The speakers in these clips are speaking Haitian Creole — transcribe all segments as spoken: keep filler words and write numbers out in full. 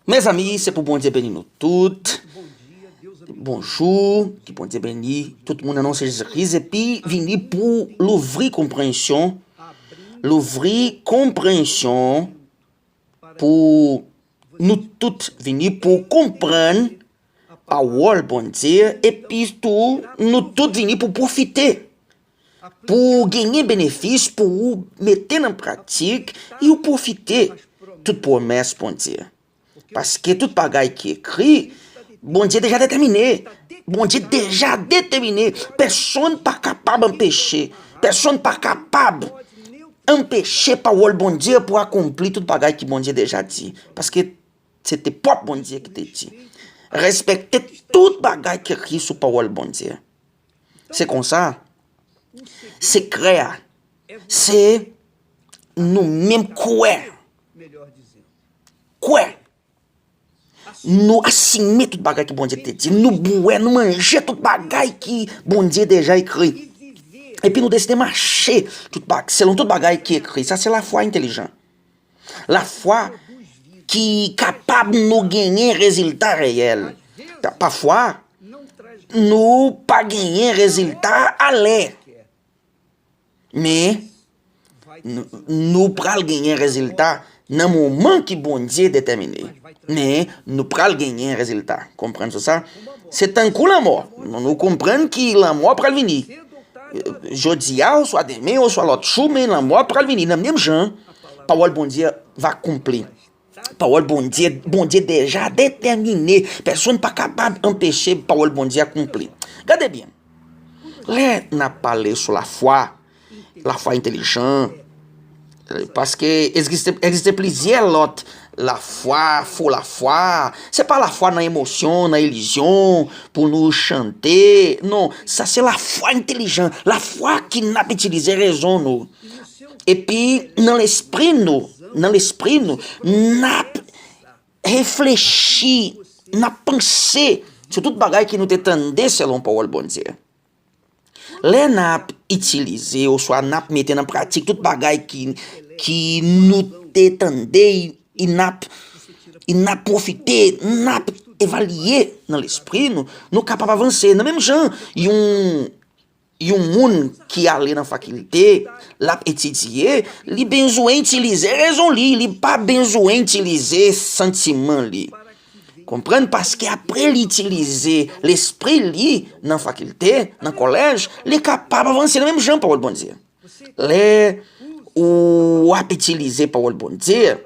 Mezanmi, se pou Bondye beni nou tout. Bonjou, ke Bondye beni tout moun nan non Jezi Kris, epi vini pou louvri konpreyansyon, louvri konpreyansyon pou nou tout vini pou konprann pawòl Bondye, epi tou nou tout vini pou pwofite, pou genyen benefis, pou ou mete nan pratik, e ou pwofite tout pwomès Bondye. Paske tout bagay ki ekri, Bondye deja detèmine. Bondye deja detèmine. Pèsonn pa kapab anpeche. Pèsonn pa kapab anpeche pawòl Bondye pou akonpli tout bagay ki Bondye deja di. Paske se te pwòp Bondye ki te di. Respekte tout bagay ki ekri sou pawòl Bondye. Se konsa, sekrè a, se nou menm kwè. Kwè. Nou asime tout bagay ki Bondye te di. Nou bwè, nou manje tout bagay ki Bondye deja ekri. Epi nou deside mache tout bag-, selon tout bagay ki ekri. Sa se lafwa entelijan. Lafwa ki kapab nou genyen rezilta reyèl. Pa-, pafwa, nou pa genyen rezilta alè. Men, nou, nou pral genyen rezilta nan moman ki Bondye detèmine. Men, nou pral genyen rezilta. Konprann sou sa? Se tankou lanmò. Nou, nou konprann ki lanmò pral vini. Jodi a, oswa demen, oswa lòt jou, men lanmò pral vini. Nan menm jan, pawòl Bondye va konpli. Pawòl Bondye, Bondye deja detèmine. Pèsonn pa kapab anpeche pawòl Bondye akonpli. Gade byen. Lè n ap pale sou lafwa, lafwa entelijan, paske egziste, egziste plizyè lòt lafwa, fo lafwa. Se pa lafwa nan emosyon, nan ilizyon, pou nou chante. Non, sa se lafwa entelijan, lafwa ki n ap itilize rezon nou. Epi, nan lespri nou, nan lespri nou, n ap reflechi, n ap panse sou tout bagay ke nou te tande selon pawòl Bondye. Lè n ap itilize oswa n ap mete nan pratik tout bagay ki, ki nou te tande, e n ap, e n ap pwofite, n ap evalye nan lespri nou, nou kapab avanse. Nan menm jan, yon yon moun ki ale nan fakilte, l ap etidye, li bezwen itilize rezon li, li pa bezwen itilize santiman li. Konprann? Paske apre li itilize lespri li nan fakilte, nan kolèj, li kapab avanse nan menm jan pawòl Bondye. Lè ou ap itilize pawòl Bondye,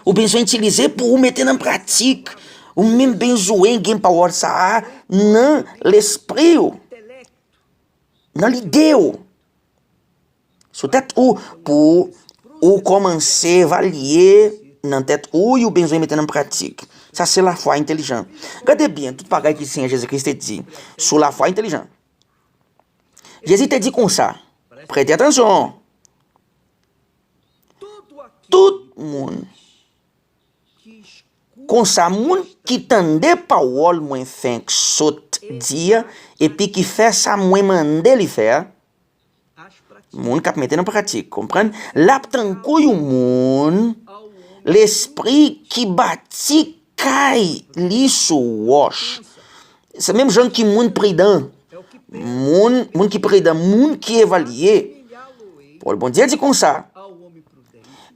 ou bezwen itilize pou ou mete nan pratik. Ou menm bezwen gen pawòl sa a nan lespri w, nan lide w, sou tèt ou, pou ou kòmanse evalye nan tèt ou, ou bezwen mete nan pratik. Sa se lafwa entelijan. Gade byen tout bagay ki Senyè Jezi Kris te di sou lafwa entelijan. Jezi te di konsa, prete atansyon, tout moun. Konsa, moun ki tande pawòl mwen fenk sot di a, epi ki fè sa mwen mande li fè a, moun k ap mete nan pratik, konprann? L ap tankou yon moun, lespri ki bati kay li sou wòch. Se menm jan ki moun pridan. Moun, moun ki pridan, moun ki evalye. Pawòl Bondye di konsa,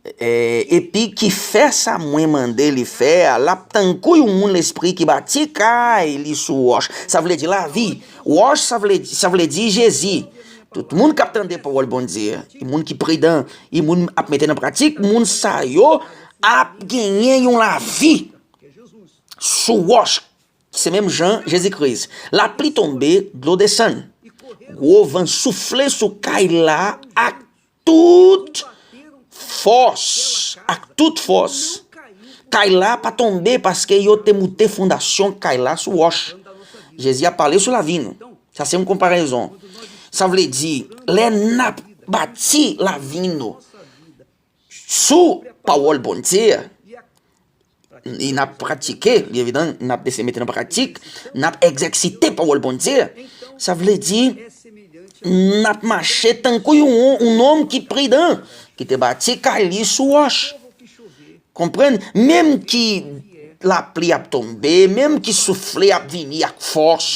e, epi ki fè sa mwen mande li fè a, l ap tankou yon moun lespri ki bati kay li sou wòch. Sa vle di lavi. Wòch, sa vle, sa vle di Jezi. Tout moun k ap tande pawòl Bondye, e moun ki pridan, e moun ap mete nan pratik, moun sa yo ap genyen yon lavi sou wòch. Se menm jan Jezi Kris. Lapli tonbe, dlo desann. Gwo van soufle sou kay la ak tout fòs. Ak tout fòs. Kay la pa tonbe paske yo te moute fondasyon kay la sou wòch. Jezi ap pale sou lavi nou. Sa se yon konparezon. Sa vle di, lè n ap bati lavi nou sou pawòl Bondye, e n ap pratike, byen evidan, n ap eseye mete nan pratik, n ap egzèsite pawòl Bondye. Sa vle di, n ap mache tankou yon, yon nonm ki pridan, ki te bati kay li sou wòch. Konprann? Menm ki lapli ap tonbe, menm ki soufle ap vini ak fòs,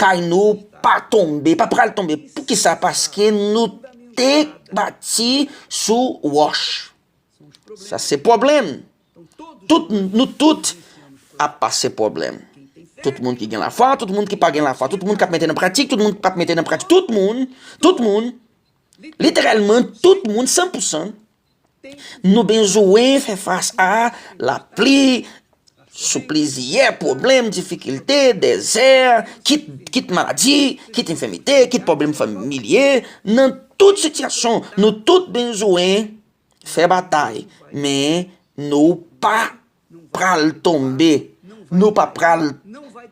kay nou pa tonbe, pa pral tonbe. Poukisa? Paske nou te bati sou wòch. Sa se pwoblèm. Tout, nou tout ap pase pwoblèm. Tout moun ki gen lafwa, tout moun ki pa gen lafwa, tout moun k ap mete nan pratik, tout moun k p ap mete nan pratik, tout moun, tout moun, literalman tout moun, san pou san, nou bezwen fè fas a lapli, sou plizyè pwoblèm, difikilte, dezè, kit, kit maladi, kit enfimite, kit pwoblèm familye, nan tout sitiyasyon, nou tout bezwen fè batay, men nou pa pral tonbe. Nou pa pral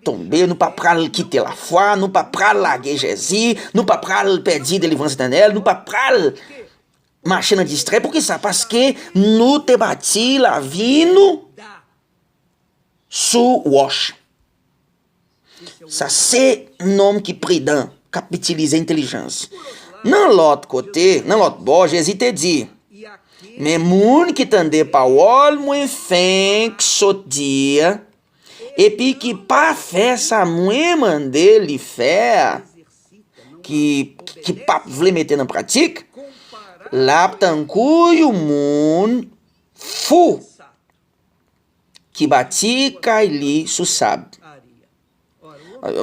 tonbe, nou pa pral kite lafwa, nou pa pral lage Jezi, nou pa pral pèdi delivrans etènèl, nou pa pral mache nan distrè. Poukisa? Paske nou te bati lavi nou sou wòch. Sa se nonm ki pridan, k ap itilize entèlijans. Nan lòt kote, nan lòt bò, Jezi te di, men moun ki tande pawòl mwen fenk sot di a, epi ki pa fè sa mwen mande li fè a, ki, ki p ap vle mete nan pratik, l ap tankou yon moun fou ki bati kay li sou sab.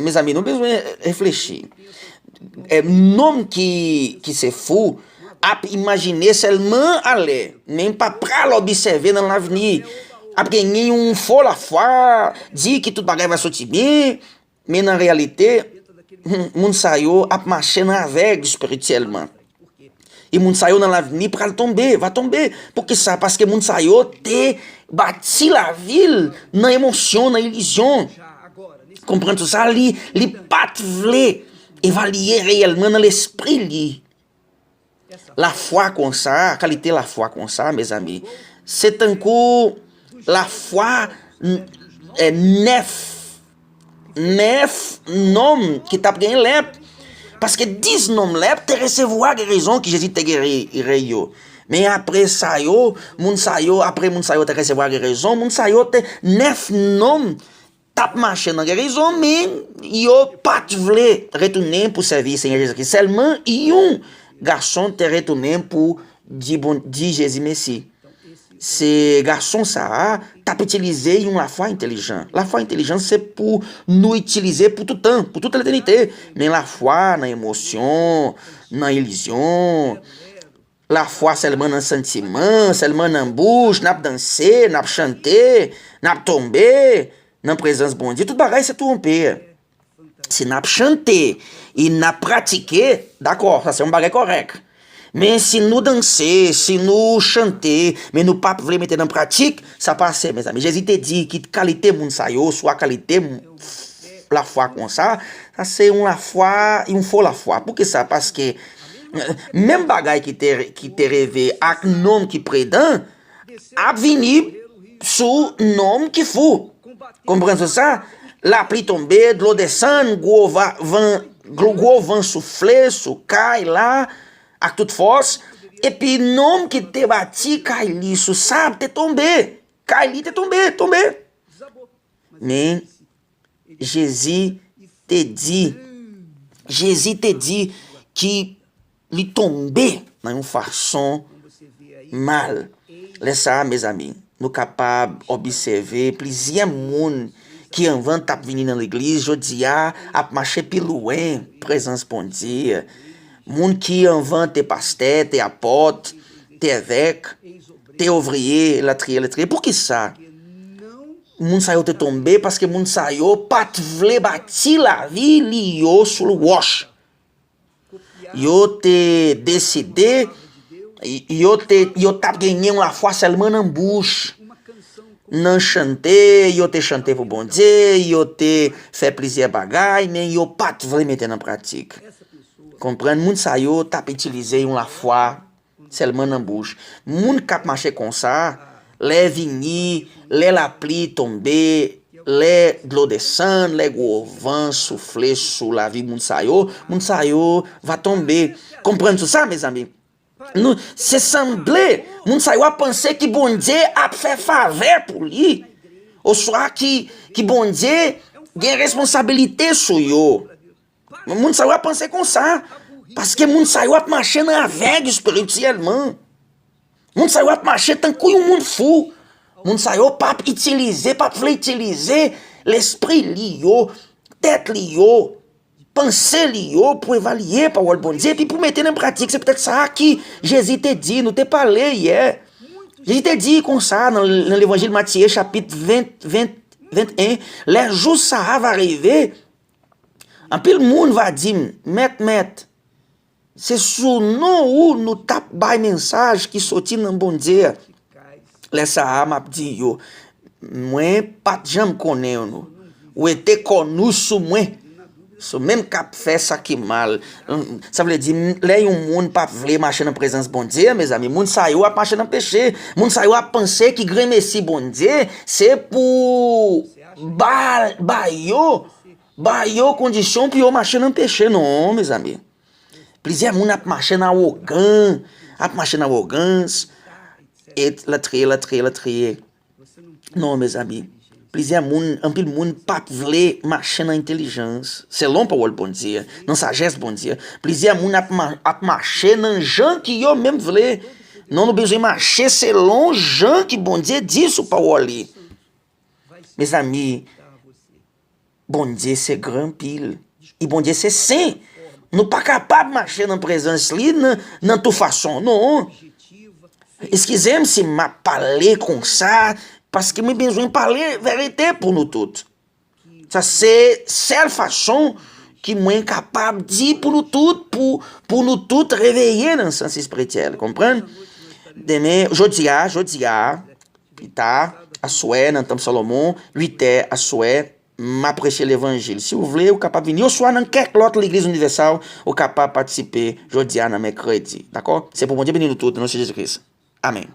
Mezanmi, nou bezwen reflechi. E, nonm ki, ki se fou ap imajine sèlman alè, men pa pral obsève nan lavni. Ap genyen yon fo lafwa, di ki tout bagay va soti byen, men nan reyalite, moun sa yo ap mache nan avèg espirityèlman. E moun sa yo nan lavni pral tonbe, va tonbe. Poukisa? Paske moun sa yo te bati lavi l nan emosyon, nan ilizyon. Konprann tout sa, li, li pa t vle evalye reyèlman nan lespri li. Lafwa konsa, kalite lafwa konsa, mezanmi, se tankou lafwa n-, eh, nèf, nèf nonm ki t ap gen lèp. Paske dis nonm lèp te resevwa gerizon ki Jezi te geri rèy yo. Men apre sa yo, moun sa yo, apre moun sa yo te resevwa gerizon, moun sa yo te, nèf nonm t ap mache nan gerizon, men yo pa t vle retounen pou sèvi Senyè Jezikri. Sèlman yon gason te retounen pou di, bon, di Jezi mèsi. Se gason sa a t ap itilize yon lafwa entèlijan. Lafwa entèlijan se pou nou itilize pou tout tan, pou tout letènite. Men lafwa nan emosyon, nan ilizyon, lafwa sèlman nan santiman, sèlman nan bouch, n ap danse, n ap chante, n ap tonbe nan prezans Bondye, tout bagay se twonpe. Si n ap chante e n ap pratike, dakò, sa se yon bagay kòrèk. Men si nou danse, si nou chante, men nou p ap vle mete nan pratik, sa pase, mezanmi. Jezi te di ki kalite moun sa yo, swa kalite m-, lafwa konsa, sa se yon lafwa, yon fo lafwa. Poukisa? Paske, eh, menm bagay ki te, ki te rive ak nonm ki pridan, ap vini sou nonm ki fou. Konprann sa? Lapli tonbe, dlo desann, gwo va-, van, gwo, gwo van soufle sou kay la ak tout fòs. Epi nonm ki te bati kay li sou sab te tonbe. Kay li te tonbe, tonbe. Men Jezi te di, Jezi te di ki li tonbe nan yon fason mal. Lè sa a, mezanmi, nou kapab obsève plizyè moun ki anvan t ap vini nan legliz, jodi a ap mache pi lwen prezans Bondye. Moun ki anvan te pastè, te apòt, te evèk, te ouvriye, elatriye, elatriye. Poukisa? Moun sa yo te tonbe paske moun sa yo pa t vle bati lavi li yo sou wòch. Yo te deside, yo te, yo t ap genyen yon lafwa sèlman nan bouch, nan chante, yo te chante pou Bondye, yo te fè plizyè bagay, men yo pa t vle mete nan pratik. Konprann, moun sa yo t ap itilize yon lafwa sèlman nan bouch. Moun k ap mache konsa, lè vini, lè lapli tonbe, lè dlo desann, lè gwo van soufle sou lavi moun sa yo, moun sa yo va tonbe. Konprann sou sa, mezanmi. Nou, se sanble, moun sa yo ap panse ki Bondye ap fè favè pou li. Oswa ki, ki Bondye gen responsabilite sou yo. Moun sa yo ap panse konsa, paske moun sa yo ap mache nan avèg espirityèlman. Moun sa yo ap mache tankou yon moun fou. Moun sa yo p ap itilize, p ap vle itilize lespri li yo, tèt li yo, panse li yo pou evalye pawòl Bondye, epi pou mete nan pratik. Se poutèt sa ki Jezi te di, nou te pale yè. Jezi te di konsa nan, nan levanjil Matye, chapit ven, ven, venteyen, lè jou sa a va rive, anpil moun va di m, Mèt, Mèt, se sou non ou nou t ap bay mesaj ki soti nan Bondye a. Lè sa a, m ap di yo, mwen pa t janm konnen nou. Wete kò nou sou mwen. Sou menm k ap fè sa ki mal. Sa vle di, lè yon moun p ap vle mache nan prezans Bondye, mezanmi, moun sa yo ap mache nan peche. Moun sa yo ap panse ki grenmesi Bondye, se pou ba, ba yo, ba yo kondisyon pou yo mache nan peche. Non, mezanmi. Plizyè moun ap mache nan awogan, ap mache nan awogans, et latriye, latriye, latriye. Non, mezanmi. Plizyè moun, anpil moun p ap vle mache nan entèlijans, selon pawòl Bondye, nan sajès Bondye. Plizyè moun ap, ma, ap mache nan jan ki yo menm vle. Non, nou bezwen mache selon jan ki Bondye di sou pawòl li. Mezanmi, Bondye se gran anpil. E Bondye se sen. Nou pa kapab mache nan prezans li nan, nan tout fason, non. Eskize m si m ap pale konsa, paske mwen bezwen pale verite pou nou tout. Sa se sèl fason ki mwen kapab di pou nou tout, pou, pou nou tout reveye nan sans espirityèl, konprann? Demen, jodi a, jodi a, pita, aswè, nan Tanp Salomon, uit è aswè, m ap preche levanjil. Si w vle, ou kapab vini. Oswa nan kèk lòt legliz inivèsal, ou kapab patisipe jodi a nan mèkredi. Dakò? Se pou Bondye beni nou tout, nan non Jezi Kris. Amèn.